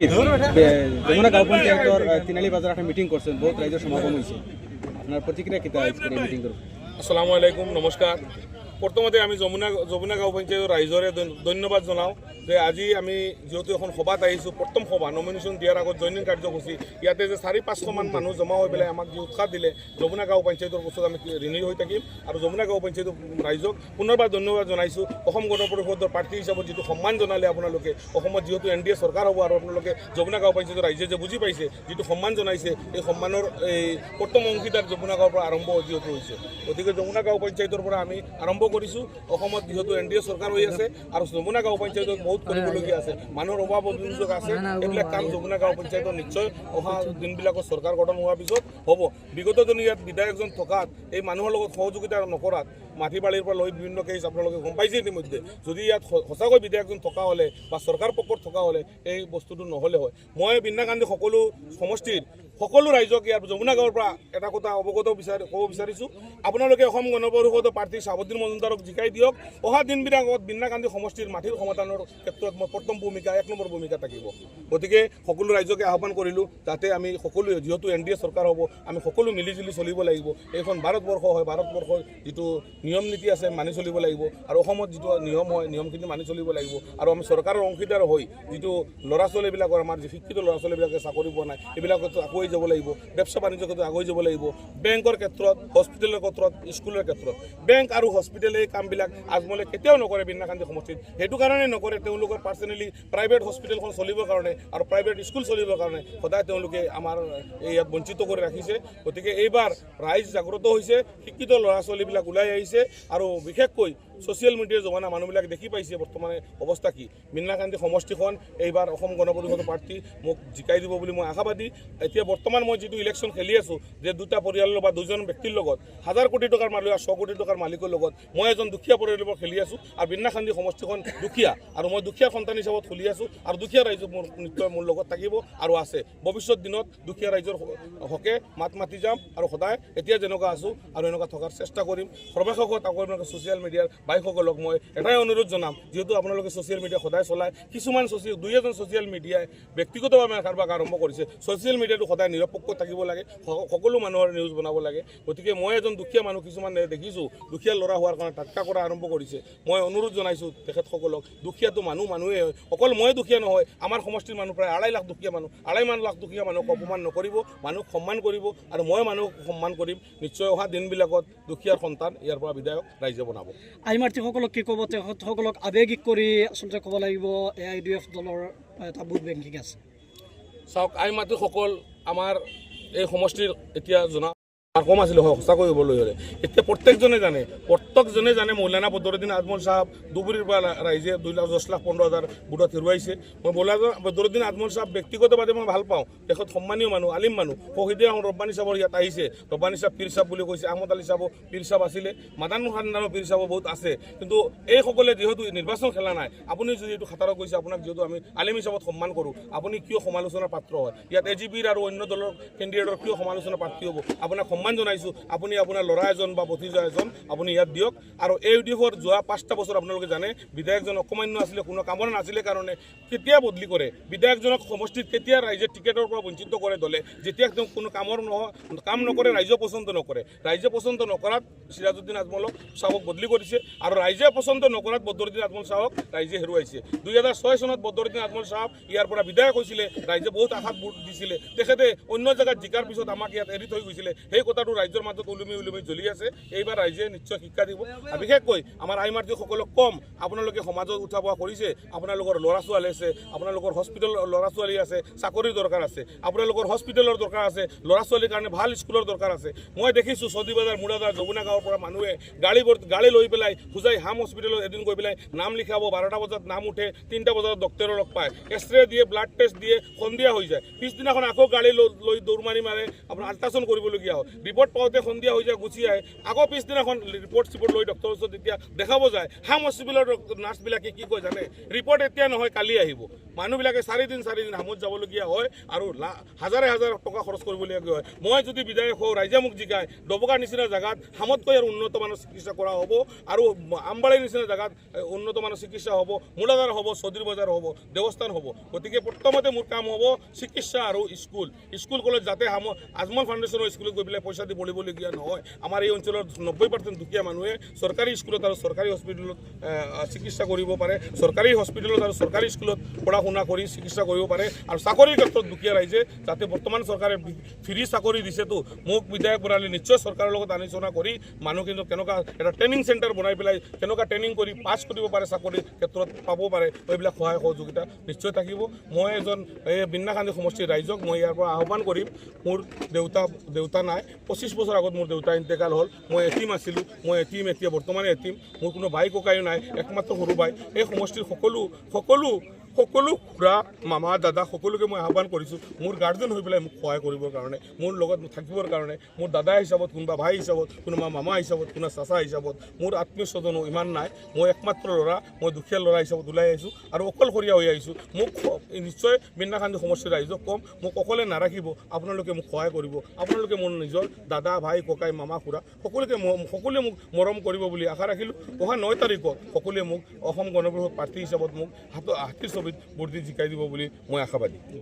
যমুনা গাঁও পঞ্চায়তৰ তিনালী বাজাৰত একটা মিটিং কৰছেন, বহুত ৰাইজৰ সমাগম হৈছে। আপনাৰ প্ৰতিক্ৰিয়া কিতা আজকেৰ এই মিটিং? আসসালামু আলাইকুম, নমস্কাৰ। প্ৰথমতে আমি যমুনা যমুনা গাঁও পঞ্চায়তৰ ৰাইজৰে ধন্যবাদ জনাওঁ যে আজি আমি যিহেতু এখন সভাত আহিছোঁ, প্ৰথম সভা, নমিনেশ্যন দিয়াৰ আগত জইনিং কাৰ্যসূচী, ইয়াতে যে 400-500মান মানুহ জমা হৈ পেলাই আমাক যি উৎসাহ দিলে, যমুনা গাঁও পঞ্চায়তৰ ওচৰত আমি ঋণী হৈ থাকিম। আৰু যমুনা গাঁও পঞ্চায়তৰ ৰাইজক পুনৰবাৰ ধন্যবাদ জনাইছোঁ। অসম গণ পৰিষদৰ প্ৰাৰ্থী হিচাপত যিটো সন্মান জনালে আপোনালোকে, অসমত যিহেতু এনডিএ চৰকাৰ হ'ব আৰু আপোনালোকে যমুনা গাঁও পঞ্চায়তৰ ৰাইজে যে বুজি পাইছে, যিটো সন্মান জনাইছে, এই সন্মানৰ এই প্ৰথম অংশীদাৰ যমুনা গাঁৱৰ পৰা আৰম্ভ যিহেতু হৈছে, গতিকে যমুনা গাঁও পঞ্চায়তৰ পৰা আমি আৰম্ভ কৰিছোঁ। অসমত যিহেতু এনডিএ চৰকাৰ হৈ আছে আৰু যমুনা গাঁও পঞ্চায়তত বহুত কৰিবলগীয়া আছে, মানুহৰ অভাৱ অভিযোগ আছে, এইবিলাক কাম যমুনা গাঁও পঞ্চায়তৰ নিশ্চয় অহা দিনবিলাকত চৰকাৰ গঠন হোৱাৰ পিছত হ'ব। বিগত দিন ইয়াত বিধায়কজন থকাত এই মানুহৰ লগত সহযোগিতা নকৰাত মাটি বাৰীৰ পৰা লৈ বিভিন্ন কেছ আপোনালোকে গম পাইছে ইতিমধ্যে। যদি ইয়াত সঁচাকৈ বিধায়কজন থকা হ'লে বা চৰকাৰ পক্ষত থকা হ'লে এই বস্তুটো নহ'লে হয়। মই বিন্নাকান্দি সকলো সমষ্টিৰ সকলো ৰাইজক ইয়াৰ যমুনা গাঁৱৰ পৰা এটা কথা অৱগত বিচাৰি ক'ব বিচাৰিছোঁ, আপোনালোকে অসম গণ পৰিষদৰ প্ৰাৰ্থী চাহাবুদ্দিন মজুমদাৰক জিকাই দিয়ক। অহা দিনবিলাকত বিন্নাকান্দি সমষ্টিৰ মাটিৰ সমাধানৰ ক্ষেত্ৰত মই প্ৰথম ভূমিকা, এক নম্বৰ ভূমিকা থাকিব। গতিকে সকলো ৰাইজকে আহ্বান কৰিলোঁ যাতে আমি সকলোৱে, যিহেতু এনডিএ চৰকাৰ হ'ব, আমি সকলো মিলিজুলি চলিব লাগিব। এইখন ভাৰতবৰ্ষ হয়, ভাৰতবৰ্ষৰ যিটো নিয়ম নীতি আছে মানি চলিব লাগিব আৰু অসমত যিটো নিয়ম হয় নিয়মখিনি মানি চলিব লাগিব। আৰু আমি চৰকাৰৰ অংশীদাৰ হৈ যিটো ল'ৰা ছোৱালীবিলাকৰ, আমাৰ যি শিক্ষিত ল'ৰা ছোৱালীবিলাকে চাকৰি পোৱা নাই, এইবিলাকত আগুৱাই যাব লাগিব, ব্যৱসা বাণিজ্যৰ ক্ষেত্ৰত আগুৱাই যাব লাগিব, বেংকৰ ক্ষেত্ৰত, হস্পিটেলৰ ক্ষেত্ৰত, স্কুলৰ ক্ষেত্ৰত। বেংক আৰু হস্পিটেল এই কামবিলাক আজমলে কেতিয়াও নকৰে বিন্নাকান্দি সমষ্টিত। সেইটো কাৰণে নকৰে, তেওঁলোকৰ পাৰ্চনেলি প্ৰাইভেট হস্পিটেলখন চলিবৰ কাৰণে আৰু প্ৰাইভেট স্কুল চলিবৰ কাৰণে সদায় তেওঁলোকে আমাৰ এই ইয়াত বঞ্চিত কৰি ৰাখিছে। গতিকে এইবাৰ ৰাইজ জাগ্ৰত হৈছে, শিক্ষিত ল'ৰা ছোৱালীবিলাক ওলাই আহিছে আৰু বিশেষকৈ ছ'চিয়েল মিডিয়াৰ জমানা, মানুহবিলাক দেখি পাইছে বৰ্তমানে অৱস্থা কি। বিন্নাকান্দি সমষ্টিখন এইবাৰ অসম গণ পৰিষদৰ প্ৰাৰ্থী মোক জিকাই দিব বুলি মই আশাবাদী। এতিয়া বৰ্তমান মই যিটো ইলেকশ্যন খেলি আছোঁ যে দুটা পৰিয়ালৰ বা দুজন ব্যক্তিৰ লগত, হাজাৰ কোটি টকাৰ মালিক আৰু 100 কোটি টকাৰ মালিকৰ লগত মই এজন দুখীয়া পৰিয়ালৰ পৰা খেলি আছোঁ আৰু বিন্নাকান্দি সমষ্টিখন দুখীয়া আৰু মই দুখীয়া সন্তান হিচাপত খেলি আছোঁ আৰু দুখীয়া ৰাইজ মোৰ নিশ্চয় মোৰ লগত থাকিব আৰু আছে। ভৱিষ্যত দিনত দুখীয়া ৰাইজৰ হকে মাত মাতি যাম আৰু সদায় এতিয়া যেনেকুৱা আছোঁ আৰু এনেকুৱা থকাৰ চেষ্টা কৰিম। সৰ্বশেষত আকৌ আপোনালোকে ছ'চিয়েল মিডিয়াৰ ভাইসকলক মই এটাই অনুৰোধ জনাম, যিহেতু আপোনালোকে ছ'চিয়েল মিডিয়া সদায় চলায়, কিছুমান ছ'চিয়েল দুই এজন ছ'চিয়েল মিডিয়াই ব্যক্তিগতভাৱে কাৰোবাক আৰম্ভ কৰিছে। ছ'চিয়েল মিডিয়াটো সদায় নিৰপেক্ষ থাকিব লাগে, সকলো মানুহৰ নিউজ বনাব লাগে। গতিকে মই এজন দুখীয়া মানুহ, কিছুমান দেখিছোঁ দুখীয়া ল'ৰা হোৱাৰ কাৰণে ঠাট্টা কৰা আৰম্ভ কৰিছে। মই অনুৰোধ জনাইছোঁ তেখেতসকলক, দুখীয়াটো মানুহ মানুহেই হয়, অকল মই দুখীয়া নহয়, আমাৰ সমষ্টিৰ মানুহ প্ৰায় আঢ়াই লাখ দুখীয়া মানুহ, আঢ়াইমান লাখ দুখীয়া মানুহক অপমান নকৰিব, মানুহক সন্মান কৰিব আৰু মই মানুহক সন্মান কৰিম। নিশ্চয় অহা দিনবিলাকত দুখীয়াৰ সন্তান ইয়াৰ পৰা বিধায়ক ৰাইজে বনাব। আইমাতৃসকলক কি ক'ব? তেখেতসকলক আৱেগিক কৰি আচলতে ক'ব লাগিব, এআইইউডিএফ দলৰ এটা ভোট বেংকিং আছে। চাওক, আই মাতৃসকল আমাৰ এই সমষ্টিৰ এতিয়া জনা কম আছিলে হয়, সঁচাকৈ ক'বলৈ হ'লে এতিয়া প্ৰত্যেকজনে জানে, প্ৰত্যেকজনে জানে মৌলানা বদৰুদ্দিন আজমল চাহাব ধুবুৰীৰ পৰা ৰাইজে 2 লাখ 10 লাখ 15 হাজাৰ ভোটত হেৰুৱাইছে। মই মৌলানা বদৰুদ্দিন আজমল চাহাব ব্যক্তিগতভাৱে মই ভাল পাওঁ, তেখেত সন্মানীয় মানুহ, আলিম মানুহ। শহীদে ৰব্বানী চাহাবৰ ইয়াত আহিছে, ৰব্বানী চাহাব পীৰ চাহাব বুলি কৈছে, আহমদ আলী চাহাবো পীৰ চাহাব আছিলে, মাদান খান পীৰ চাহাবো বহুত আছে। কিন্তু এইসকলে যিহেতু নিৰ্বাচন খেলা নাই, আপুনি যদি এইটো খাতাৰত গৈছে, আপোনাক যিহেতু আমি আলিম হিচাপত সন্মান কৰোঁ, আপুনি কিয় সমালোচনাৰ পাত্ৰ হয়? ইয়াত এজিপিৰ আৰু অন্য দলৰ কেণ্ডিডেটৰ কিয় সমালোচনাৰ প্ৰাৰ্থী হ'ব? আপোনাক সন্মান জনাইছোঁ, আপুনি আপোনাৰ ল'ৰা এজন বা ভতিজা এজন আপুনি ইয়াত দিয়ক। আৰু এ ইউ ডি এফৰ যোৱা 5টা বছৰ আপোনালোকে জানে, বিধায়কজন অকমান্য আছিলে, কোনো কামৰ নাছিলে কাৰণে কেতিয়া বদলি কৰে বিধায়কজনক, সমষ্টিত কেতিয়া ৰাইজে টিকেটৰ পৰা বঞ্চিত কৰে দলে, যেতিয়া তেওঁ কোনো কামৰ নহয়, কাম নকৰে, ৰাইজে পচন্দ নকৰে। ৰাইজে পচন্দ নকৰাত চিৰাজুদ্দিন আজমলক চাহাবক বদলি কৰিছে আৰু ৰাইজে পচন্দ নকৰাত বদৰুদ্দিন আজমল চাহাবক ৰাইজে হেৰুৱাইছে। 2006 চনত বদৰুদ্দিন আজমল চাহাব ইয়াৰ পৰা বিধায়ক হৈছিলে, ৰাইজে বহুত আশাত ভোট দিছিলে, তেখেতে অন্য জেগাত জিকাৰ পিছত আমাক ইয়াত এৰি থৈ গৈছিলে। সেই কথাটো ৰাইজৰ মাজত ওলমি ওলমি জ্বলি আছে। এইবাৰ ৰাইজে নিশ্চয় শিক্ষা দিব। আৰু বিশেষকৈ আমাৰ আই মাতৃসকলক কম, আপোনালোকে সমাজত উঠা বহা কৰিছে, আপোনালোকৰ ল'ৰা ছোৱালী আছে, আপোনালোকৰ হস্পিটেলৰ ল'ৰা ছোৱালী আছে, চাকৰিৰ দৰকাৰ আছে, আপোনালোকৰ হস্পিটেলৰ দৰকাৰ আছে, ল'ৰা ছোৱালীৰ কাৰণে ভাল স্কুলৰ দৰকাৰ আছে। মই দেখিছোঁ চৌদি বজাৰ, মুৰাদাৰ, যমুনা গাঁৱৰ পৰা মানুহে গাড়ী গাড়ী লৈ পেলাই হোজাই হাম হস্পিটেলত এদিন গৈ পেলাই নাম লিখাব, 12টা বজাত নাম উঠে, 3টা বজাত ডক্টৰৰ লগ পায়, এক্সৰে দিয়ে, ব্লাড টেষ্ট দিয়ে, সন্ধিয়া হৈ যায়। পিছদিনাখন আকৌ গাড়ী লৈ দৌৰ মাৰি মাৰে আপোনাৰ আল্ট্ৰাচাউণ্ড কৰিবলগীয়া হয়। ৰিপৰ্ট পাওঁতে সন্ধিয়া হৈ যায়, গুচি আহে। আকৌ পিছদিনাখন ৰিপৰ্ট চিপৰ্ট লৈ ডক্টৰৰ ওচৰত যেতিয়া দেখাব যায়, হাম হস্পিটেলৰ নাৰ্ছবিলাকে কি কয় জানে? ৰিপৰ্ট এতিয়া নহয়, কালি আহিব। মানুহবিলাকে 4 দিন 4 দিন হামত যাবলগীয়া হয় আৰু হাজাৰে হাজাৰ টকা খৰচ কৰিবলগীয়া হয়। মই যদি বিধায়ক হওঁ, ৰাইজে মোক জিকায়, ডবকাৰ নিচিনা জেগাত হামতকৈ আৰু উন্নত মানৰ চিকিৎসা কৰা হ'ব আৰু আমবাৰীৰ নিচিনা জেগাত উন্নত মানৰ চিকিৎসা হ'ব, মূলাধাৰ হ'ব, চৌধুৰী বজাৰ হ'ব, দেৱস্থান হ'ব। গতিকে প্ৰথমতে মোৰ কাম হ'ব চিকিৎসা আৰু স্কুল স্কুল কলেজ, যাতে আজমল ফাউণ্ডেশ্যনৰ স্কুলত গৈ পেলাই পইচা দি পঢ়িবলগীয়া নহয়। আমাৰ এই অঞ্চলৰ 90% দুখীয়া মানুহে চৰকাৰী স্কুলত আৰু চৰকাৰী হস্পিটেলত চিকিৎসা কৰিব পাৰে, চৰকাৰী হস্পিটেলত আৰু চৰকাৰী স্কুলত পঢ়া শুনা কৰি চিকিৎসা কৰিব পাৰে। আৰু চাকৰিৰ ক্ষেত্ৰত দুখীয়া ৰাইজে যাতে, বৰ্তমান চৰকাৰে ফ্ৰী চাকৰি দিছেতো, মোক বিধায়ক বনালে নিশ্চয় চৰকাৰৰ লগত আলোচনা কৰি মানুহ কিন্তু কেনেকুৱা এটা ট্ৰেইনিং চেণ্টাৰ বনাই পেলাই কেনেকুৱা ট্ৰেইনিং কৰি পাছ কৰিব পাৰে, চাকৰিৰ ক্ষেত্ৰত পাব পাৰে, এইবিলাক সহায় সহযোগিতা নিশ্চয় থাকিব। মই এজন এই বিন্নাকান্দি সমষ্টিৰ ৰাইজক মই ইয়াৰ পৰা আহ্বান কৰিম। মোৰ দেউতা নাই। 25 বছৰ আগত মোৰ দেউতা ইন্তেকাল হ'ল। মই এটিম আছিলোঁ, মই এটিম, এতিয়া বৰ্তমানে এটিম। মোৰ কোনো ভাই ককায়ো নাই, একমাত্ৰ সৰু ভাই। এই সমষ্টিৰ সকলো সকলো সকলো খুৰা, মামা, দাদা সকলোকে মই আহ্বান কৰিছোঁ, মোৰ গাৰ্জেন হৈ পেলাই মোক সহায় কৰিবৰ কাৰণে, মোৰ লগত থাকিবৰ কাৰণে, মোৰ দাদা হিচাপত, কোনোবা ভাই হিচাপত, কোনোবা মামা হিচাপত, কোনোবা চাচা হিচাপত। মোৰ আত্মীয় স্বজনো ইমান নাই। মই একমাত্ৰ ল'ৰা, মই দুখীয়া ল'ৰা হিচাপত ওলাই আহিছোঁ আৰু অকলশৰীয়া হৈ আহিছোঁ। মোক নিশ্চয় বিন্নাকান্দি সমষ্টিৰ ৰাইজক ক'ম, মোক অকলে নাৰাখিব। আপোনালোকে মোক সহায় কৰিব। আপোনালোকে মোৰ নিজৰ দাদা, ভাই, ককাই, মামা, খুৰা সকলোকে সকলোৱে মোক মৰম কৰিব বুলি আশা ৰাখিলোঁ। অহা 9 তাৰিখত সকলোৱে মোক অসম গণ পৰিষদ প্ৰাৰ্থী হিচাপত মোক হাতীৰ ছবিত ভোট দি জিকাই দিব বুলি মই আশাবাদী।